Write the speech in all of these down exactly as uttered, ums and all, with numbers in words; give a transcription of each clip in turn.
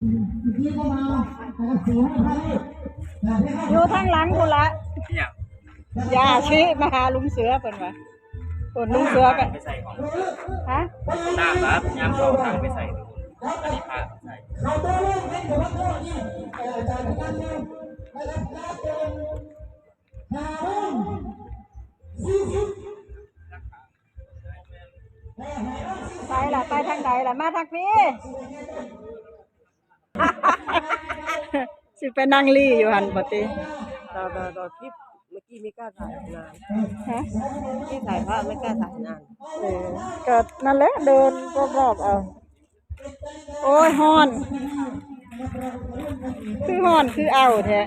อยู่ทางหลังพุ้นละ เนี่ย ย่าชี้มาหาลุงเสือเพิ่นว่า เพิ่นลุงเสือก็ ไปใส่ของ ฮะ น้ำครับ ยามเขาทางไปใส่ อันนี้พาไปใส่ ไปล่ะ ไปทางใดล่ะ มาทางพี้ สิไปนั่งลี่อยู่หั่นบ่ติ ต่อต่อต่อคลิป เมื่อกี้ไม่กล้าถ่ายงาน ฮะ เมื่อกี้ถ่ายพระไม่กล้าถ่ายงาน เออ ก็นั่นแหละ เดินรอบๆเอา โอ้ย ฮ้อน คือฮ้อน คืออ้าวแท้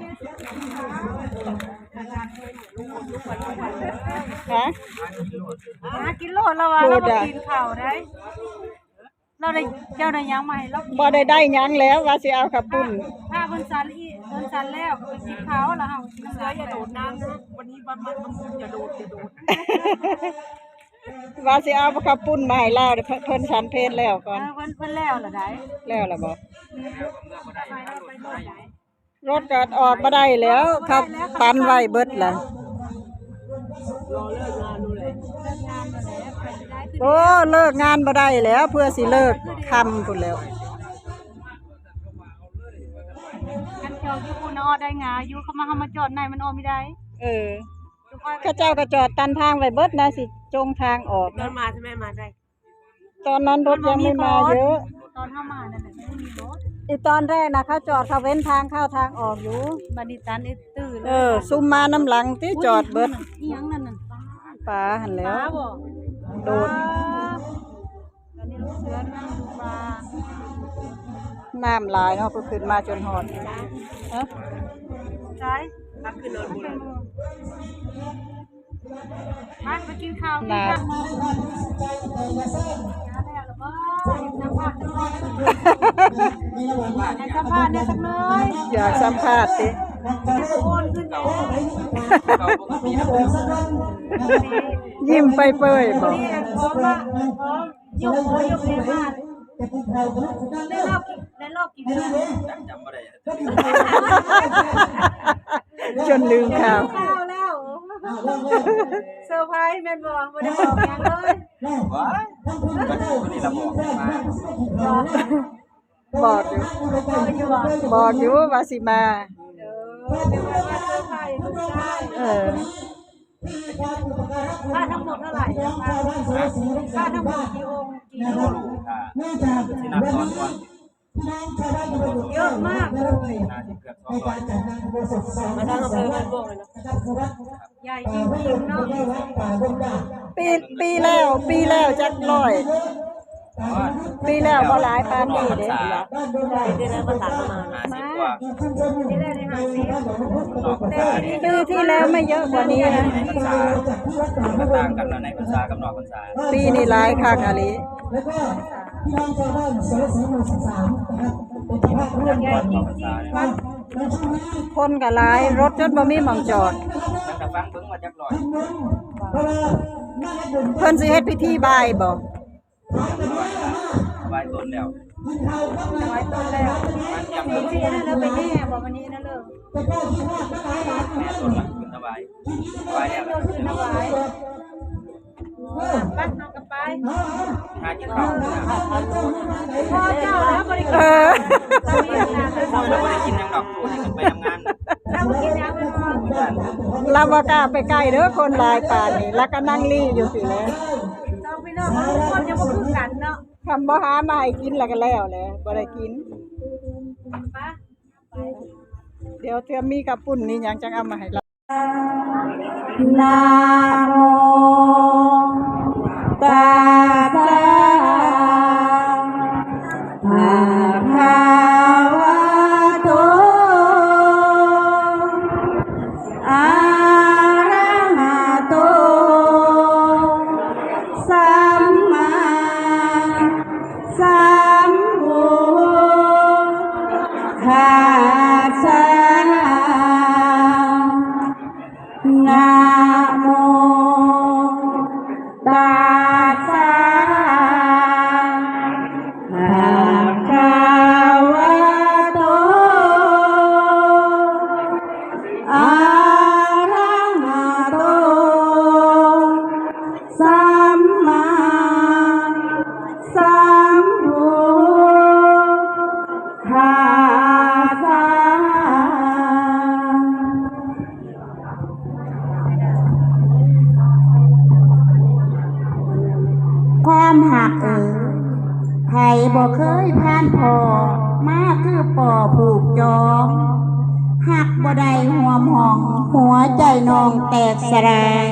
ฮะ หากินโลดแล้วว่า โลดอะ เราบ่กินข้าวได้ เราได้ เจ้าได้หยังมาให้เรากิน บ่ได้ได้หยังแล้ว ว่าสิเอาข้าวปุ้น ถ้าเพิ่นสั่นอี เพิ่นสั่นแล้วก็ไปกินข้าวแล้วเฮากิน เสืออย่าโดดน้ำนะ วันนี้วันมันมันอย่าโดด อย่าโดด ว่าสิเอาข้าวปุ้นมาให้ลาว เดี๋ยวเพิ่น เพิ่นฉันเพลแล้วก่อน เออ เพิ่น เพิ่นแล้วล่ะได้ แล้วล่ะบ่ ไปแล้ว ไปโลดได้ รถก็ออกบ่ได้แล้ว เขาตันไว้เบิดล่ะ โอ้ เลิกงานบ่ได้แล้ว เพื่อสิเลิกค่ำพุ้นแล้ว คันจอดอยู่พุ้นน่ะออกได้ง่ายอยู่ เขามา เขามาจอดในมันออกไม่ได้ เออ เขาเจ้าก็จอดตันทางไว้เบิดนะ สิจงทางออก ตอนมาใช่ไหม มาได้ ตอนนั้นรถยังไม่มาเยอะ ตอนเข้ามานั่นแหละไม่มีรถ อีตอนแรกนะ เขาจอดเขาเว้นทางเข้าทางออกอยู่ บัดนี้ตันอีกตื้อเลย เออ ซุมมาน้ำหลังที่จอดเบิด อีหยังนั่นน่ะ ปลาหั่นแหล้ว ปลาบ่ โดด ปลา ตอนนี้ลูกเสือนั่งดูปลา น้ำหลายเนาะ เพิ่นขึ้นมาจนฮอด ฮะ ใช่ มา ไปกินข้าว น้ำ อยากสัมภาษณ์เนี่ยสักหน่อย อยากสัมภาษณ์สิ โอนขึ้นเลย ยิ้มไปเปยบอก นี่พร้อมละ พร้อม ยก ยกเลยมา ได้รอบกี่ ได้รอบกี่เดือน จำบ่ได้ จนลืมข่าว ข้าวแล้ว เซอร์ไพรส์แม่นบ่ บ่ได้บอกหยังเลย ว้าย ก็นี่ละบอกมา บอกอยู่ บอกอยู่ว่าสิมา เออ นึกว่าเซอร์ไพรส์ลูกชาย เออ ค่าทั้งหมดเท่าไหร่อะคะ ค่าทั้งหมดกี่องค์ กี่ ไม่ ลูก รู้ค่ะ สินับตอนก่อน เยอะมาก น่าจะเกือบสองร้อย มาทางอำเภอบ้านม่วงเลยเนาะ ใหญ่จริงๆเนาะ ปี ปีแล้ว ปีแล้วจักร้อย ปีแล้วบ่หลายปานนี้เด้ ปีที่แล้วก็ตัดมา ห้าสิบกว่า นี่แหละในห้าสิบ แต่ปีนี้ ปีที่แล้วไม่เยอะกว่านี้นะ ในพรรษา มันต่างกันนะ ในพรรษากับนอกพรรษา ปีนี้หลายคักอะลี ใหญ่จริงๆ คนก็หลาย รถจนบ่มีหม่องจอด ตั้งแต่ฟังเบิ่งมาจักร้อย เพิ่นสิเฮ็ดพิธีบายบ่ ถวายตนแล้ว ถวายตนแล้ว มันยัง นี่สิอันนั้นเลย ไปแห่บ่ วันนี้อันนั้นเลย แห่ตนละขึ้นถวาย ถวายแล้ว ขึ้นถวาย ไป เอากลับไป หากินข้าว พ่อเจ้าแล้วบ่ได้กิน เออ เราบ่ได้กินหยังดอก ผู้ให้ขึ้นไปทำงาน เราบ่กินหยังแม่นบ่ ลาวบ่กล้าไปใกล้เด้อ คนหลายปานนี้ แล้วก็นั่งลี่อยู่สิแหละ สองพี่น้องของทุกคนจะบ่คือกันเนาะ คำบ่หามาให้กินแล้วก็แล้วแหละ บ่ได้กิน ไป เดี๋ยวเธอมีกระปุ้นนี่ยังจังเอามาให้เรา นะโมตัสสะ ภะคะวะโต อะระหะโต สัมมาสัมพุทธัสสะ นะโมตัสสะ ภะคะวะ ยอม ฮักบ่ได้ห่วมห้อง หัวใจน้องแตกสลาย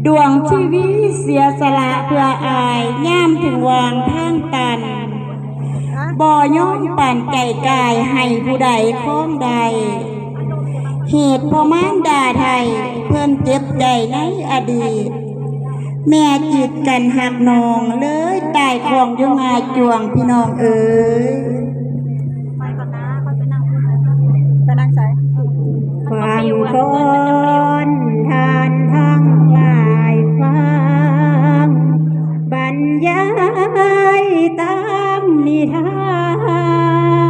ดวงชีวิตเสียสละเพื่ออ้าย ยามถึงวางทางตัน บ่ยอมปานใจกายให้ผู้ใดครองได้ เหตุเพราะมารดาไทย เพิ่นเจ็บใจในอดีต แม่กีดกันฮักน้อง เลยตายคองอยู่ง่ายจวงพี่น้องเอ๋ย ไปก่อนนะ ค่อยไปนั่งพูดนะ ไปนั่งใส ฟังก่อนท่านทั้งหลายฟัง บรรยายตามนิทา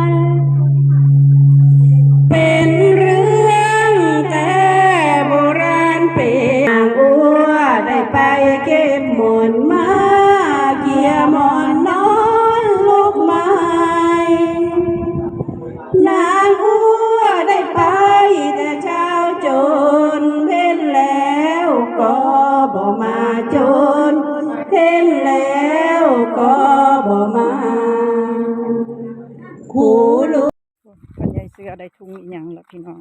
น เป็นเรื่องแต่โบราณเป็น นางอ้วได้ไปเก็บหมอนมา เกี่ยหมอนนอนลูกไม้ นางอ้วได้ไปแต่เช้าจนเพ็ญแล้วก็บ่มา จนเพ็ญแล้วก็บ่มา คูลูก พ่อใหญ่เสือได้ถุงอีหยังล่ะพี่น้อง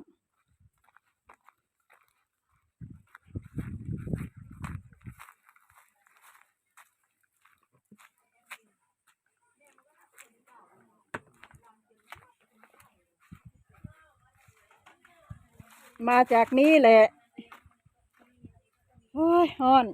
มาจากนี้แหละ โอ้ย ฮ้อน